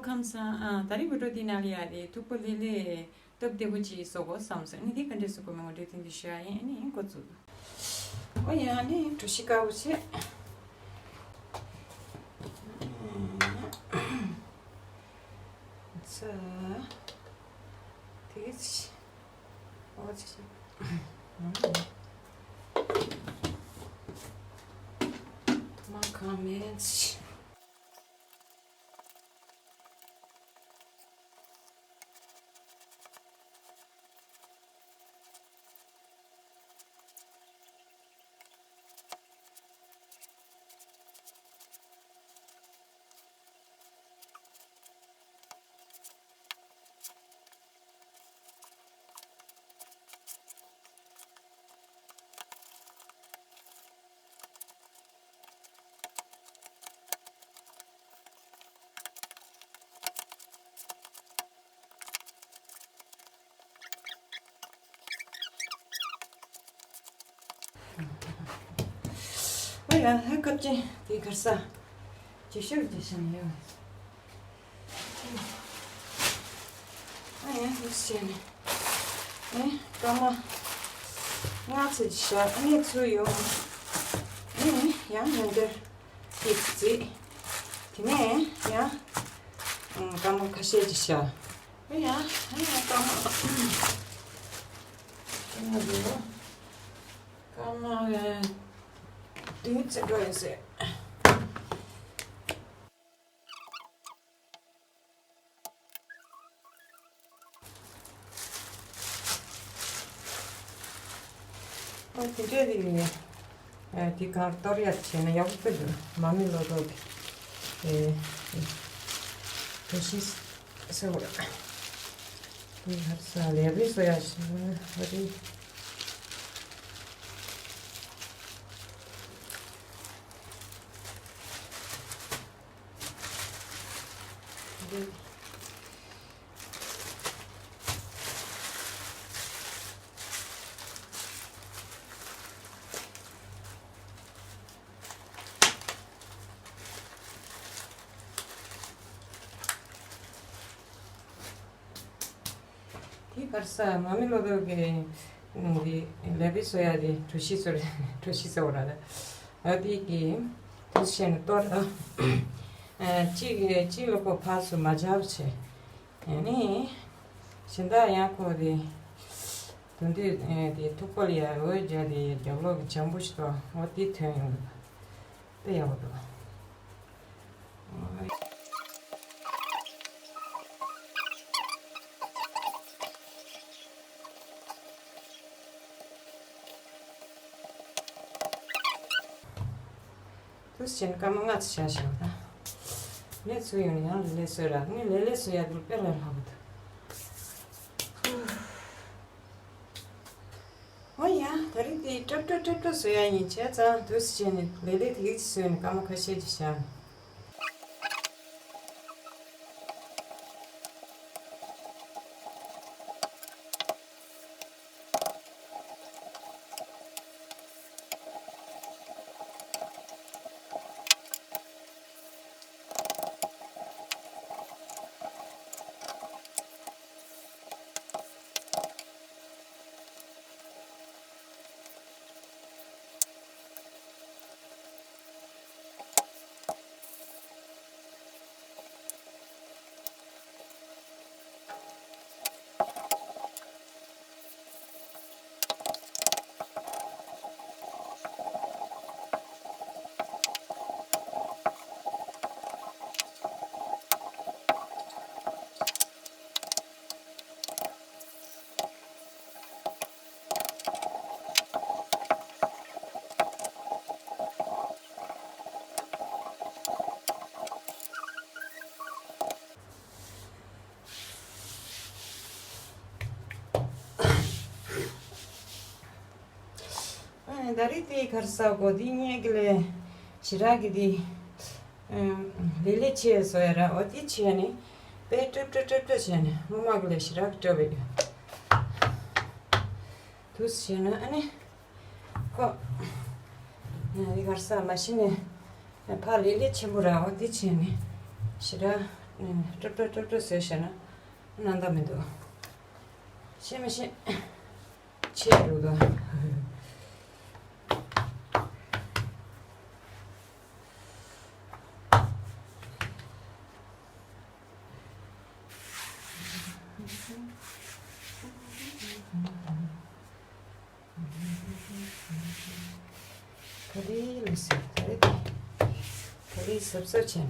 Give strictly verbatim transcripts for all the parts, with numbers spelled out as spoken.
ཁམས་བཟང་། ཨ། ད་རིང་བི་ཌིའོ་འདི་ནང་ལ་ཡ་རེད། ཐུག་པ་ལེབ་ལེབ་སྟབས་བདེ་པོ་ཅིག་བཟོ་དགོས་བསམ་སོང་། ཨ་ནི་དེ་ག་འདྲས་བཟོ་དགོས་མིན་ངོ་སྤྲོད་ཐེངས་འདི་ཞུ་ཡ་ཡིན། ཨ་ནི་འགོ་བཙུགས། ཨོ་ཡ། ཨ་ནི་གྲོ་ཞིབ་དཀར་པོ་བྱས། ཚ། དེ་གི་ཚ། ཨོ་ཚ་ཚ། ཐོག་མར་ཁ་མེད། ཨོ་ཡ། ཧ། སྐབས་ཅན་དེ་གར་ས་ཅི་ཤོར་ཅི་ཤང་ཡོད། ཨ་ཡ། འདུག་སེ་བྱས་ནས། ཨེ། སྐར་མ་ལྔ་ཙམ་བཞག་ཨ་ནི་ཚུར་ཡོང་། ཨེ། ཡང་ཡང་དེར་ཅིག་བརྩིས། དེ་ནས་ཡང་སྐར་མ་ཁ་ཤས་ཅིག་བཞག་ཨེ་ཡ། ཨེ་ཡ། སྐར་མ། སྐར་མ་རེད། སྐར་མ་བདུན་ཙམ་འགྲོ་ཡོད་ཟེར། ཨ། དེ་འདྲ་རེད། ཨ། དེ་གར་གཏོར་ཡག་བྱས་ན་ཡག་པོ་འདུག་མ་མི་ལོ་ཏོག་གི། ཨེ། དེ་ཤི་སེ་བ། དེ་གར་ས་ལེ་བི་སོ་ཡ་ཤི་བ་རེད། དེ་གར་ས་མ་མི་ལོ་ཏོག་གི་འདི་ལེ་བི་སོ་ཡ་དེ་གྲོ་ཞིབ་བཟོ་རེད། གྲོ་ཞིབ་བཟོ་ར། ཨ། དེ་གི་དུས་ཆེན་གཏོར། ཨ། གཅིག་གཅིག་ལོ་ཁོ་ཕར་ཚུར་མ་བརྒྱབ་བྱས། ཨ་ནི་གཞན་དག་ཡང་ཁོ་དེ་དོན་དུ་དེ་ཐུག་པ་ལ་ཡ་འོད་རྒྱག་དེ་རྒྱབ་ལོགས་ཀྱི་བྱང་བུ་ཞིག་དང་འོ་དེ་ཐོན་ཡོང་འདུག་དཔེ་ཡག་པོ་འདུག་དུས་ཆེན་སྐར་མ་ལྔ་ཙམ་བཞག་བཞག་ད། ནས་ཚུར་ཡོང་ཡང་ལེ་ལེ་བཟོས་ར། ངས་ལེ་ལེ་བཟོ་ཡ་དེ་དཔེ་ལ་ལྷག་པ་འདུག་ཨོ་ཡ། ད་རེས་དེ་ཀྲབ་ཀྲབ་ཀྲབ་ཀྲབ་བཟོ་ཡ་ཡིན་བྱས་ཙང་དུས་ཆེན་ནས་ལེ་ལེ་དེ་གི་བཟོས་ནས་སྐར་མ་ཁ་ཤས་ཅིག་བཞག་ཨ། ད་རེས་དེ་གར་ས་གོ་དེ་ཉལ་གི་ལས་ཞི་རག་གི་དེ། ཨ། ལེ་ལེ་ཆེ་བཟོ་ཡ་ར། འོ་དེ་ཆེ་ནི་དཔེ་ཀྲབ་ཀྲབ་ཀྲབ་ཀྲབ་བྱས་ནས་སྔོན་མ་གི་ལས་ཞི་རག་གི་ཀྲབ་ཡོད། དུས་བྱས་ན་ཨ་ནི། ཁོ། ཡི་གར་ས་མ་གཞི་ནས་ཕར་ལེ་ལེ་ཆེན་པོ་ར། འོ་དེ་བྱས་ནས་ཞི་རག་ སྲབ་སྲབ་སྲབ་སྲབ་བཟོས་བཞག་ན་སྣང་དག་མི་འདུག་ཤེས་མི་ཤེས། ཆེ་རུ་དང་། ག་རེ་ལ་ཟེར། ག་རེ་དེ། ག་རེ་གཟབ་གཟབ་བྱས་ནས།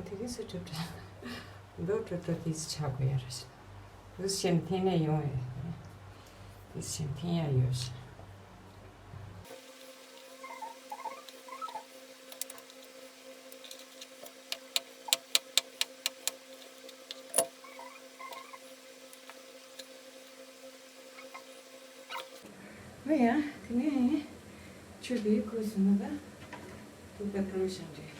དེ་གས་སུ་གྲུབ་འགྲོ། འགྲོ་འགྲོ་འགྲོ་དེ་ཚོ་ཆགས་དགོས་ཡ་རེད། དེ་ཚོ་གཞན་འཐེན་ནས་ཡོང་ཡ་རེད། དེ་ཚོ་གཞན་འཐེན་ཡ་ཡོད་ཤག་ཨོ་ཡ། དེ་ནས་ཆུ་དེ་ཁོལ་སོང་ན་ད་ཐུག་པ་བཀྲུ་བཞག་འདྲ།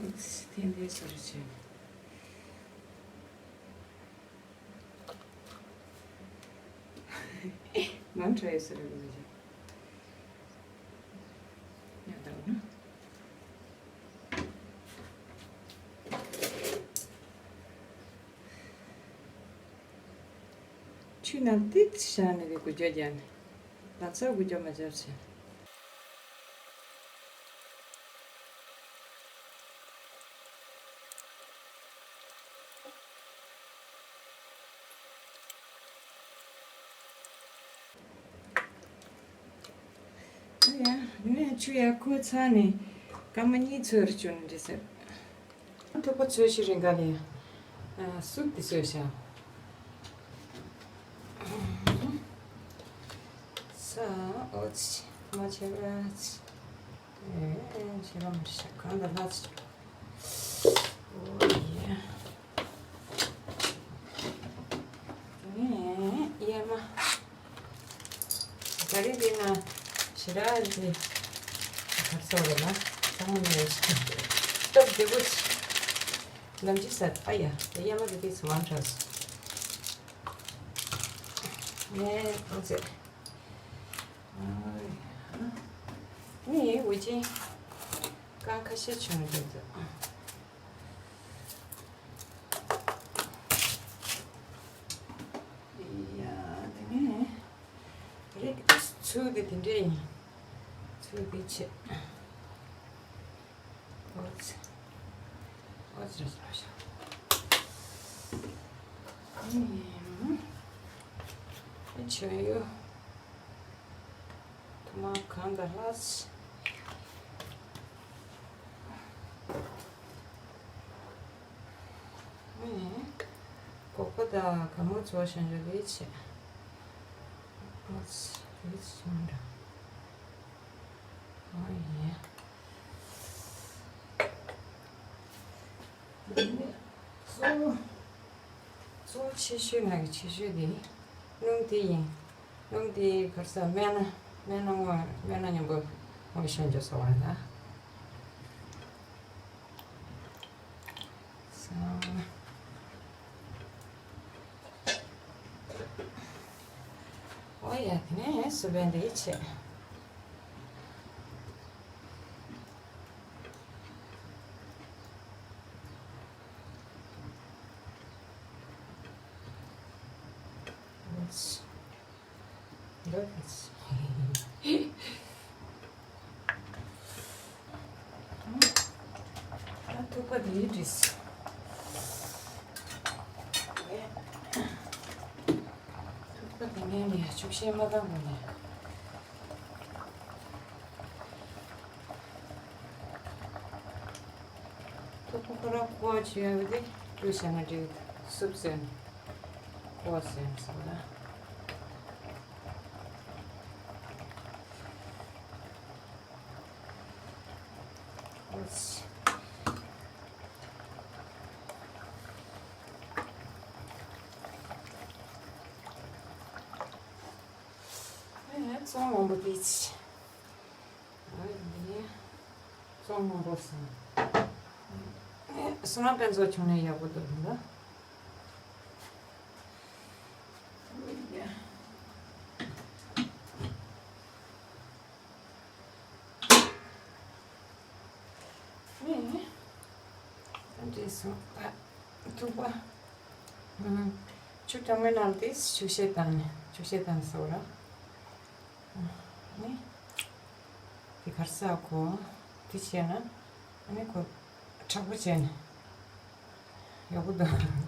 ཨུ་ཙི། དེ་འདྲའི་བཟོ་རུ་བྱས། མང་དྲགས་ཡོད་ས་རེད་ལོ་ཞེས། ཉོ་དང་ན། ཆུ་ནང་ཏིག་བཞག་ནས་ཀྱི་འགུལ་སྐྱོད་རྒྱག་ནས། ལག་ཚ་འགུལ་སྐྱོད་མ་བརྒྱབ་ཚེ། ཨ་ཡ། ངས་ཆུ་ཡར་ཁུག་ཚར་ནས་སྐར་མ་གཉིས་ཚོད་རེ་བཅུག་ན་འགྲིག་ཟེར། ཐུག་པ་ཚོས་ཤིག་རིང་ག་ལས། ཨ། སུབ་དེ་ཚོས་ཤ། ས། ཨོ་ཙི། མ་བྱེད་པ། ཨེ། བྱེད་པ་མ་རེད་ཤག་གང་དང་ལྷག་ཅིག་ཨོ་ཡ། ངས་གཡས་མ། ག་རེ་དེ་ན་ཞེ་དྲག་དེ་གར་སོགས་རེད་ལ་ཚང་མ་ནས་སྟབས་བདེ་པོ་ཅིག་ལམ་ཅིག་ཟ། ཨ་ཡ། གཡས་མ་དེ་དེ་ཚོ་ཝང་ཁྲག་སོང་། ངས་ཨོ་ཙི། ཨ་ཡ། ངས་འུ་ཅན་རྐང་ཁ་ཤས་བྱུང་འདུག་ཡ། དེ་ནས་རིགས་དེ་ཚུལ་དེ་དེ་འདྲས་ཡིན། ཚུལ་དེ་ཆེ། ཨོ་ཙི། ཨོ་ཙི་རེད་ཤག་ཨེ། ཆེ་ཡོ། ཐུག་མ་གང་དང་ལྷག་ཨེ། སྒོག་པ་དང་ག་མོ་ཚོ་ཞང་ཞོ་ལི་ཆེ། ཨོ་ཙི། ལི་ཆེ་མ་འདྲ། ཨོ་ཡེ། གཙོ་བོ། གཙོ་བོ་ཆེ་ཤོས་ནང་གི་ཆེ་ཤོས་དེ་སྣུམ་དེ་ཡིན། སྣུམ་དེ་གར་ས་སྨན་སྣ། སྨན་སྣ་སྔོ། སྨན་སྣ་མཉམ་པོ་སྔོ་ཤོན་ཅོ་སོ་བ་ལ། ས། ཨོ་ཡ། དེ་ནས་སུ་བན་དེ་ཆེ། འདི་ད་ཐུག་པ་འདིའི་བྲིས། ཐུག་པ་འདི་ངས་ནས་ཆུ་བཤལ་མ་བཏང་གོང་ནས། ཐུག་པ་ཁོ་རང་ཀོ་བྱས་ཡོད་དེ་བཀྲུས་བྱས་ན་འགྲིག་སུབ་ཟེར་ནས། ཀོ་ཟེར་ནས་ཟེར་ལ། ཙོང་མང་པོ་དེ་ཅི། ཙོང་མང་པོ་སོང་། སོང་ན་དཔེ་མཛོད་ཆུང་ནས་ཡག་པོ་འདུག་ལ། ནི། ད་འདྲས་སོང་། ད་ཐུག་པ། ཆུ་གྲང་མོའི་ནང་དེ་ཆུ་ཤེལ་བཏང་ནས་ཆུ་ཤེལ་བཏང་སོང་ར། ནི། དེ་གར་ས་གོ། དེ་བྱས་ན། ཨ་ནི་ཁོ་དྲག་པོ་བྱས་ནས། ཡག་པོ་འདུག